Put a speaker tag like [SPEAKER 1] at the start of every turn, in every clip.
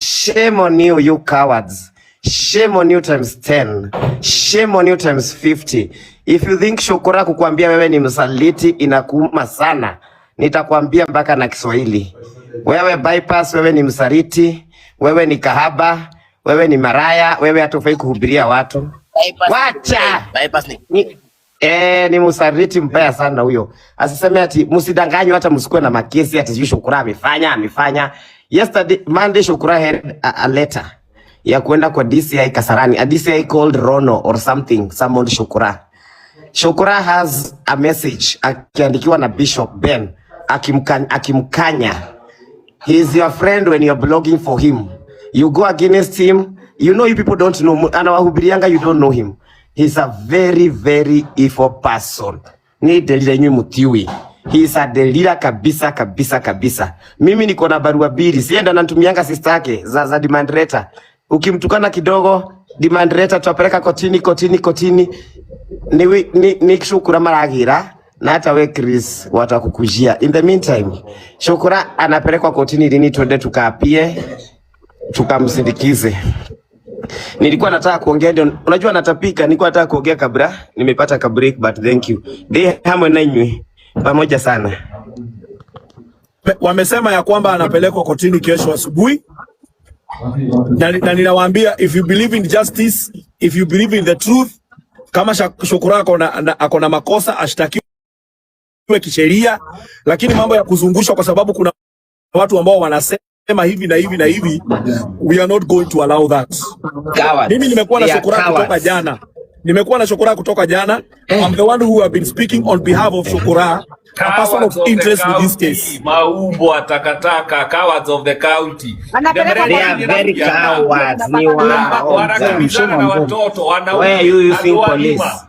[SPEAKER 1] Shame on you, you cowards. Shame on you times 10. Shame on you times 50. If you think Shukura kukuambia wewe ni msaliti inakuuma sana, nitakwambia mpaka na Kiswahili. Wewe bypass, wewe ni msaliti, wewe ni kahaba, wewe ni maraya, wewe hata hufai kuhubiria watu.
[SPEAKER 2] Bypass ni
[SPEAKER 1] Wacha!
[SPEAKER 2] Bypass ni
[SPEAKER 1] Ni msaliti mbaya sana huyo. Asiseme ati msidanganywe hata msikuwe na makesi ati sijui Shukura amefanya. Yesterday Monday Shukura had a letter ya kuenda kwa DCI Kasarani. A DCI called Rono or something summoned Shukura. Shukura has a message akiandikiwa na Bishop Ben akimkanya. He is your friend when you're blogging for him. You go against him, you know you people don't know. Anawahubirianga, you don't know him. He's a very very evil person. Ni Delila inywi mutiwi. He is a Delila kabisa kabisa kabisa. Mimi niko na barua mbili. Sienda natumianga sister yake za demand letter. Ukimtukana kidogo demand letter tutapeleka kotini kotini kotini. Ni Shukura maragira na hata we Chris watakukujia. In the meantime, Shukura anapelekwa kotini lini? Twende tukaapie tukamsindikize. Nilikuwa nataka kuongea ndio, unajua natapika, nilikuwa nataka kuongea kabla nimepata ka break, but thank you. Ndi hamwe na inywi pamoja sana.
[SPEAKER 3] Wamesema ya kwamba anapelekwa kotini kesho asubuhi, na ninawaambia, if you believe in justice, if you believe in the truth, kama Shukura ako na makosa, ashtakiwe kisheria, lakini mambo ya kuzungushwa kwa sababu kuna watu ambao wanasema hivi na hivi na hivi, we are not going to allow that.
[SPEAKER 1] Cowards.
[SPEAKER 3] Mimi nimekuwa na
[SPEAKER 1] They are
[SPEAKER 3] Shukura kutoka
[SPEAKER 1] cowards.
[SPEAKER 3] Jana. Nimekuwa na Shukura kutoka jana. I'm the one who have been speaking on behalf of Shukura, a person
[SPEAKER 4] Cowards
[SPEAKER 3] of
[SPEAKER 4] of the
[SPEAKER 3] interest with this
[SPEAKER 4] county,
[SPEAKER 3] case.
[SPEAKER 4] maumbwa takataka, cowards of the county.
[SPEAKER 5] Anapelekwa
[SPEAKER 1] They are very cowards. Ni waoga.
[SPEAKER 4] Wanakimbizana na watoto wanaume.
[SPEAKER 1] Where you using
[SPEAKER 4] andũ
[SPEAKER 1] police?
[SPEAKER 4] agima.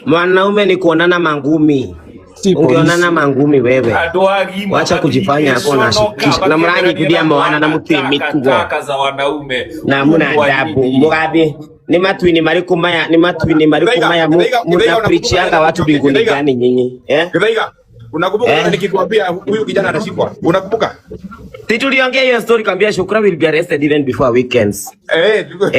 [SPEAKER 1] Mwanaume ni kuonana mangumi.
[SPEAKER 6] Si
[SPEAKER 1] Ungeonana
[SPEAKER 6] polisi.
[SPEAKER 1] Mangumi wewe.
[SPEAKER 4] Andũ agima
[SPEAKER 1] Wacha kujifanya hapo na
[SPEAKER 4] matingĩconoka
[SPEAKER 1] na mranyi
[SPEAKER 4] makĩenderania
[SPEAKER 1] kudia
[SPEAKER 4] na
[SPEAKER 1] mwana na
[SPEAKER 4] mwana
[SPEAKER 1] muti mitugo.
[SPEAKER 4] Takataka za wanaume.
[SPEAKER 1] Na muna
[SPEAKER 4] Umbwa
[SPEAKER 1] adabu.
[SPEAKER 4] nyinyi.
[SPEAKER 1] Mugathi ni matwini mariku maya, ni matwini mariku
[SPEAKER 7] Githaiga,
[SPEAKER 1] maya
[SPEAKER 7] Githaiga, Githaiga,
[SPEAKER 1] muna
[SPEAKER 7] unakumbuka
[SPEAKER 1] preachianga watu mbinguni
[SPEAKER 7] Githaiga,
[SPEAKER 1] gani nyinyi? Eh?
[SPEAKER 7] Githaiga, unakumbuka
[SPEAKER 1] Eh?
[SPEAKER 7] Nikikwambia huyu kijana atashikwa? Unakumbuka?
[SPEAKER 1] Si tuliongea hiyo story, kwambia Shukra will be arrested even before weekends.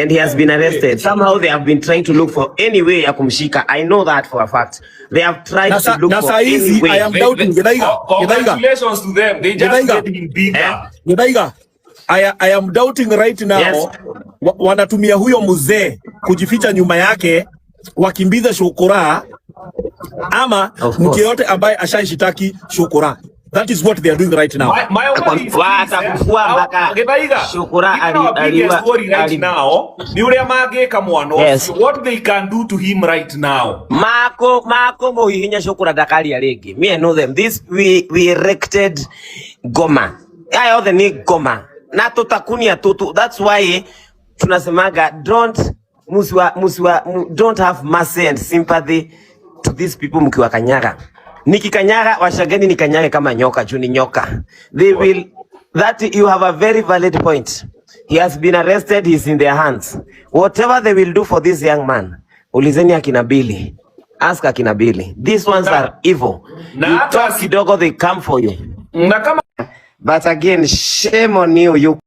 [SPEAKER 1] And he has been arrested. Somehow they have been trying to look for any way ya kumshika. I know that for a fact. They have tried
[SPEAKER 3] Na
[SPEAKER 1] to look
[SPEAKER 3] na
[SPEAKER 1] for
[SPEAKER 3] saa
[SPEAKER 1] any
[SPEAKER 3] hizi
[SPEAKER 1] way.
[SPEAKER 3] I am doubting Githaiga. Githaiga.
[SPEAKER 4] Congratulations to them. They just
[SPEAKER 3] Githaiga.
[SPEAKER 4] Made him bigger.
[SPEAKER 1] Eh?
[SPEAKER 3] Githaiga. I am doubting right now.
[SPEAKER 1] Yes.
[SPEAKER 3] Wanatumia huyo mzee kujificha nyuma yake wakimbize Shukura ama
[SPEAKER 1] Of
[SPEAKER 3] mtu
[SPEAKER 1] course.
[SPEAKER 3] yeyote ambaye ashaishitaki Shukura. That is what they are doing right now.
[SPEAKER 4] My worry is this, eh?
[SPEAKER 1] Watakufua mpaka
[SPEAKER 4] Githaiga,
[SPEAKER 1] Shukura
[SPEAKER 4] even our biggest worry right now ni uria mangĩka mwana ũcio, what they can do to him right now.
[SPEAKER 1] Mako muhihinya Shukura ndakaria rĩngĩ. Me, I know them. This we erected ngoma. Aya yothe ni ngoma. Na tutakunia tutu. That's why tunasemaga don't musiwa don't have mercy and sympathy to these people mkiwakanyaga. Nikikanyaga washageni nikanyage kama nyoka juu ni nyoka. They will that you have a very valid point. He has been arrested, he's in their hands. Whatever they will do for this young man, ulizeni akina Billy. Ask akina Billy. These ones are evil.
[SPEAKER 4] Na
[SPEAKER 1] You
[SPEAKER 4] hata
[SPEAKER 1] talk kidogo, they come for you.
[SPEAKER 4] Na kama
[SPEAKER 1] But again, shame on you, you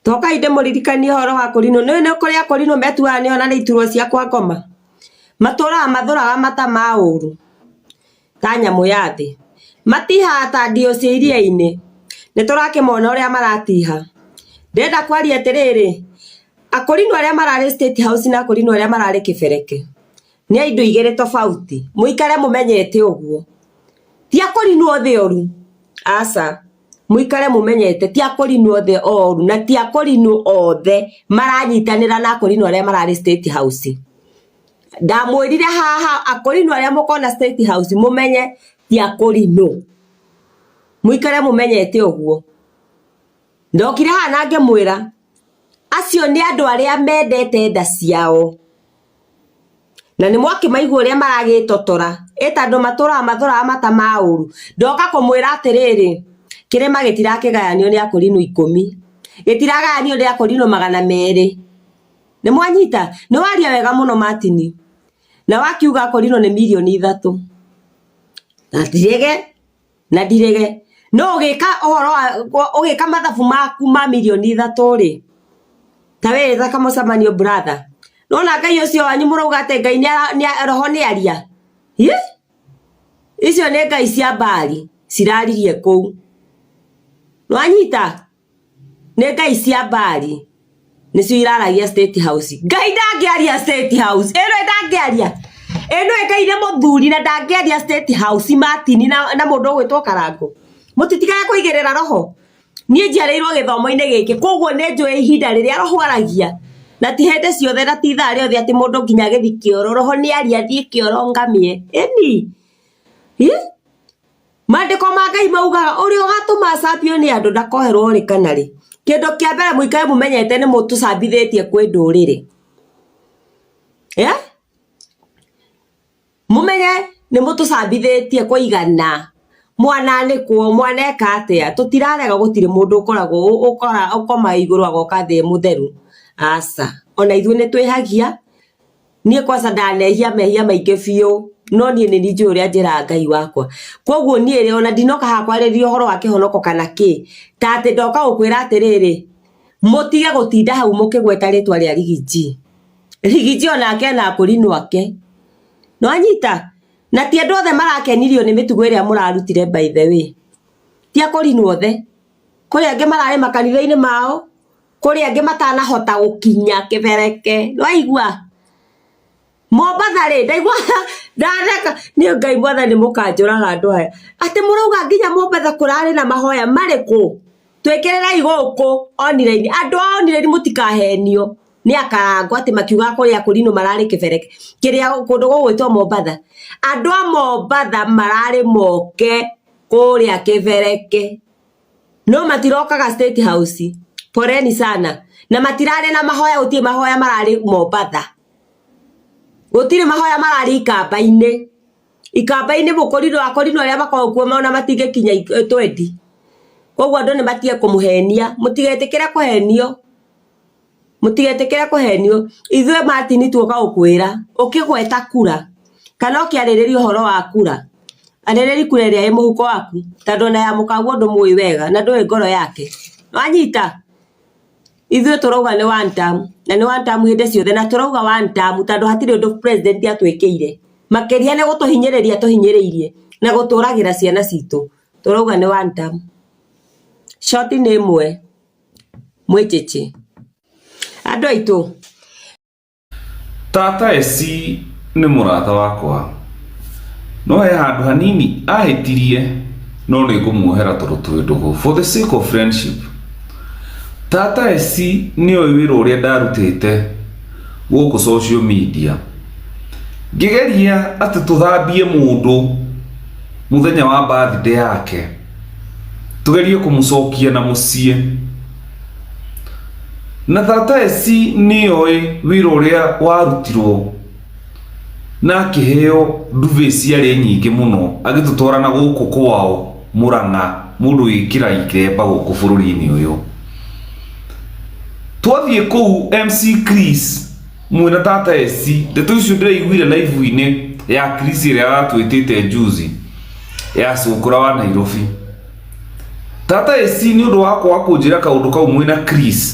[SPEAKER 5] Toka inde mũririkanie ũhoro wa kũrinwo nĩ nĩ kũrĩa kũrinwo metuaga nĩo na nĩ iturwa cia kwa ngoma matũraga mathũraga mata ma ũru ta nyamũ ya thĩ matihaga ta ndio cia iria-inĩ. Nĩ tũrakĩmona ũrĩa maratiha. Ndĩrenda kwaria atĩrĩrĩ, akũrinwo arĩa mararĩ State House na akũrinwo arĩa mararĩ kĩbereke nĩ indo igĩrĩ tofauti. Mũikare mũmenyete ũguo, ti akũrinwo othe oru, aca. Mũikare mũmenyete ti akũrinwo othe oru na ti akũrinwo othe maranyitanĩra na akũrinwo arĩa mararĩ State House. Ndamwĩrire haha, akũrinwo arĩa mũkona State House, mũmenye ti akũrinwo. Mũikare mũmenyete ũguo. Ndokire haha na ngĩmwĩra acio nĩ andũ arĩa mendete nda ciao na nĩ mwakĩmaigua ũrĩa maragĩtotora ĩ ta andũ matũraga mathũraga mata ma ũru. Ndoka kũmwĩra atĩrĩrĩ, kĩrĩma gĩtirakĩgayanio nĩ akũrinwo 10, gĩtiragayanio nĩ akũrinwo 200. Nĩ mwanyita? Nĩ waria wega mũno Martin, na wakiuga akũrinwo nĩ 3 milioni na ndirege na ndirege. No ũgĩka ũhoro wa ũgĩka mathabu maku ma mirioni 3 rĩ, ta wĩ thaka mũcemanio brother. Nona Ngai ũcio wanyu mũrauga atĩ Ngai roho nĩ aria. Hi? Icio nĩ ngai cia mbari ciraririe kũu. Nwanyita? Nĩ ngai cia mbari nĩcio iraragia State House. Ngai ndangĩaria State House. Ĩno ndangĩaria. Ĩno Ngai nĩ mũthuri na ndangĩaria State House Martin na mũndũ ũgwĩtwo Karangũ. Mũtitigage kũigĩrĩra roho. Niĩ njiarĩirwo gĩthomo-inĩ gĩkĩ koguo nĩ njũĩ ihinda rĩrĩa roho aragia na ti hĩndĩ ciothe na ti ithaa rĩothe atĩ mũndũ nginya agĩthiĩ kĩoro roho nĩ aria thiĩ kĩoro ngamĩe. Ĩni. Ĩ? Maandĩko ma Ngai maugaga ũrĩa ũgatũma acambio nĩ andũ ndakoherwo rĩ kana rĩ. Kĩndũ kĩa mbere mũikare mũmenyete nĩ mũtũcambithĩtie kwĩ ndũrĩrĩ. Eh? Mũmenye nĩ mũtũcambithĩtie kũigana. Mwananĩkwo, mwaneka atĩa, tũtirarega gũtirĩ mũndũ ũkoragwo ũkoma igũrũ agoka thĩ e mũtheru. Aca. Ona ithuĩ nĩ twĩhagia. Niĩ kwanza ndanehia mehia maingĩ biũ, no niĩ nĩ niĩ njũĩ ũrĩa njĩraga Ngai wakwa. Koguo niĩ rĩ, ona ndinoka haha kwarĩrĩria ũhoro wa kĩhonoko kana kĩ, ta atĩ ndoka gũkwĩra atĩrĩrĩ, mũtige gũtinda hau mũkĩgweta rĩtwa rĩa Riggy G. Riggy G onake ena akũrinũ ake. Nĩwanyita? Na ti andũ othe marakenirio nĩ mĩtugo ĩrĩa mũrarutire by the way. Ti akũrinũ othe. Kũrĩ angĩ mararĩ makanitha-inĩ mao, kũrĩ angĩ matanahota gũkinya kĩbereke. Nĩwaigua? Mombatha rĩ, ndaigua ndatheka niĩ Ngai mwathani mũkanjũraga andũ aya. Atĩ mũrauga nginya Mombatha kũrarĩ na mahoya marĩkũ? Twĩkĩrĩrei gũkũ online. Andũ a online mũtikahenio nĩ akarangwo atĩ makiugaga kũrĩ akũrinũ mararĩ kĩbereke kĩrĩa kũndũ gũgwĩtwo Mombatha. Andũ a Mombatha mararĩ moke kũrĩa kĩbereke. No matirokaga State House. Poleni sana. Na matirarĩ na mahoya, gũtirĩ mahoya mararĩ Mombatha. Gũtirĩ mahoya mararĩ ikamba-inĩ. Ikamba-inĩ mũkũrinũ akũrinũ arĩa makoragwo kuo ona matingĩkinya twendi. Koguo andũ nĩ matige kũmũhenia. Mũtigetĩkĩre kũhenio. Mũtigetĩkĩre kũhenio. Ithuĩ Martin tuoka gũkwĩra, ũkĩgweta kura, kana ũkĩarĩrĩria ũhoro wa kura, arĩrĩria kura ĩrĩa ĩ mũhuko waku, tondũ ona ya mũkaguo ndũmũĩ wega na ndũĩ ngoro yake. Wanyita? Ithuĩ tũrauga nĩ one term, na nĩ one term hĩndĩ ciothe, na tũrauga one term tondũ hatirĩ ũndũ president atwĩkĩire. Makĩria nĩ gũtũhinyĩrĩria atũhinyĩrĩirie na gũtũragĩra ciana citũ. Tũrauga nĩ one term. Short nĩ ĩmwe, mwĩnjĩnjĩ. Andũ aitũ.
[SPEAKER 4] Tata Esi nĩ mũrata wakwa no he handũ hanini ahĩtirie no nĩ ngũmuohera tondũ twĩ ndũgũ for the sake of friendship. Tata Esi nĩ oĩ wĩra ũrĩa ndarutĩte gũkũ social media ngĩgeria atĩ tũthambie mũndũ mũthenya wa birthday yake tũgerie kũmũcokia na mũciĩ. Na tata Esi nĩoĩ wĩra ũrĩa warutirwo na akĩheo nduve ciarĩ nyingĩ mũno agĩtũtwara na gũkũ kwao Mũrang'a mũndũ wĩkĩra ikemba gũkũ bũrũri-inĩ ũyũ. Twathiĩ kũu MC Chris mwĩna tata Esi, ndeto icio ndĩraiguire live-inĩ ya Chris ĩrĩa aratwĩtĩte juzi ya cũkũra wa Nairobi. Tata Esi nĩ ũndũ wa kwaga kũnjĩra kaũndũ kau mwĩna Chris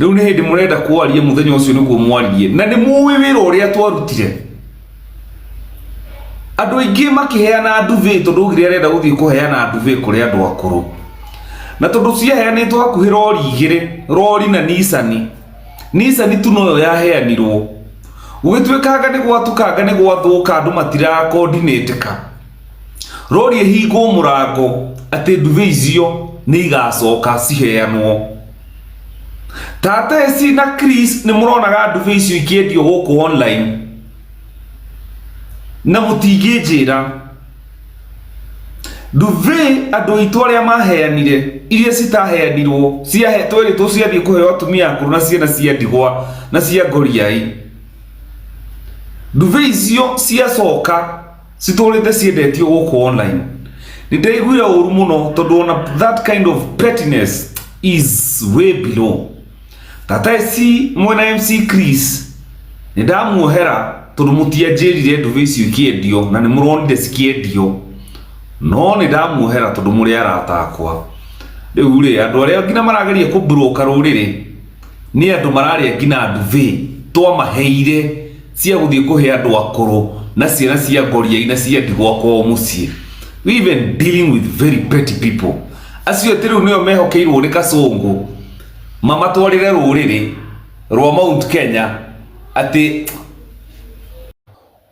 [SPEAKER 4] rĩu nĩ hĩndĩ mũrenda kwaria mũthenya ũcio nĩguo mwaririe na nĩ mũĩ wĩra ũrĩa twarutire andũ aingĩ makĩheana nduve tondũ augire arenda gũthiĩ kũheana nduve kũrĩ andũ akũrũ na tondũ ciaheanĩtwo hakuhĩ rori igĩrĩ rori na nicani nicani tu noyo yaheanirwo gũgĩtuĩkanga nĩ gwatukanga nĩ gwathũka andũ matirakoordinatĩka rori ĩhingwo mũrango atĩ nduve icio nĩ igacoka ciheanwo Tata Esi na Chris nĩ mũronaga nduve icio ikĩendio gũkũ online na mũtingĩnjĩra nduve andũ aitũ arĩa maheanire iria citaheanirwo tweritwo ciathiĩ kũheo atumia akũrũ na ciana cia ndigwa na cia ngoriai nduve icio ciacoka citũrĩte ciendetio gũkũ online nĩ ndaiguire ũru mũno tondũ ona that kind of pettiness is way below tata eci mwena MC Chris nĩ ndamuohera tondũ mũtianjĩrire nduve icio ikĩendio na nĩ mũronire cikĩendio. No nĩ ndamuohera tondũ mũrĩ arata akwa. Rĩu rĩ, andũ arĩa nginya marageria kũburoka rũrĩrĩ nĩ andũ mararĩa nginya nduve twamaheire cia gũthiĩ kũhe andũ akũrũ na ciana cia ngoriai na cia ndigwa kwao mũciĩ. We even dealing with very petty people. Acio atĩ rĩu nĩo mehokeirwo nĩ Kasongo mamatwarĩre rũrĩrĩ rwa Mount Kenya atĩ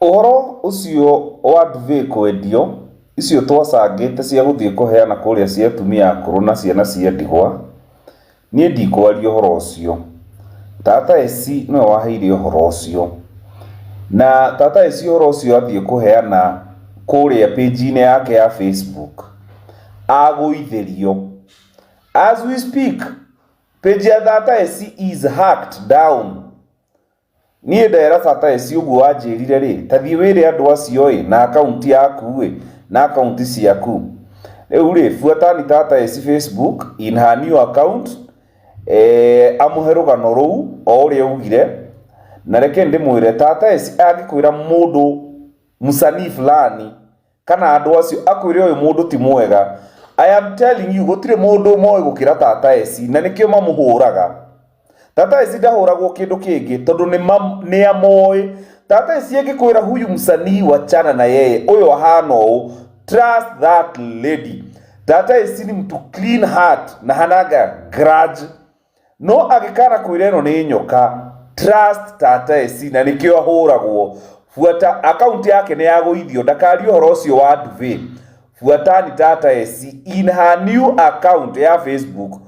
[SPEAKER 4] Ũhoro ũcio wa nduve kwendio, icio twacangĩte cia gũthiĩ kũheana kũrĩa cia atumia akũrũ na ciana cia ndigwa, niĩ ndikwaria ũhoro ũcio. Tata Esi nĩwe waheire ũhoro ũcio. Na Tata Esi ũhoro ũcio athiĩ kũheana kũrĩa page-inĩ yake ya Facebook, agũithĩrio. As we speak, page ya Tata Esi is hacked down. Niĩ ndera Tata Esi ũguo wanjĩrire rĩ, ta thiĩ wĩre andũ acio ĩ, na akaunti yaku ĩ, na akaunti ciaku. Rĩu rĩ, buatani Tata Esi Facebook in her new account, amũhe rũgano rũu o ũrĩa augire, na reke ndĩmwĩre Tata Esi angĩkwĩra mũndũ msanii fulani kana andũ acio akwĩre ũyũ mũndũ ti mwega, I am telling you gũtirĩ mũndũ moĩ gũkĩra Tata Esi, na nĩkĩo mamũhũraga. Tata Esi ndahũragwo kĩndũ kĩngĩ tondũ nĩ amoĩ. Tata Esi angĩkwĩra huyu msanii wachana na yeye, ũyũ ahana ũũ, trust that lady. Tata Esi ni mtu clean heart na hanaga grudge. No angĩkana kwĩra ĩno nĩ nyoka, trust Tata Esi na nĩkĩo ahũragwo. Buata account yake nĩ yagũithio, ndakarie ũhoro ũcio wa nduve. Buatani Tata Esi in her new account ya Facebook.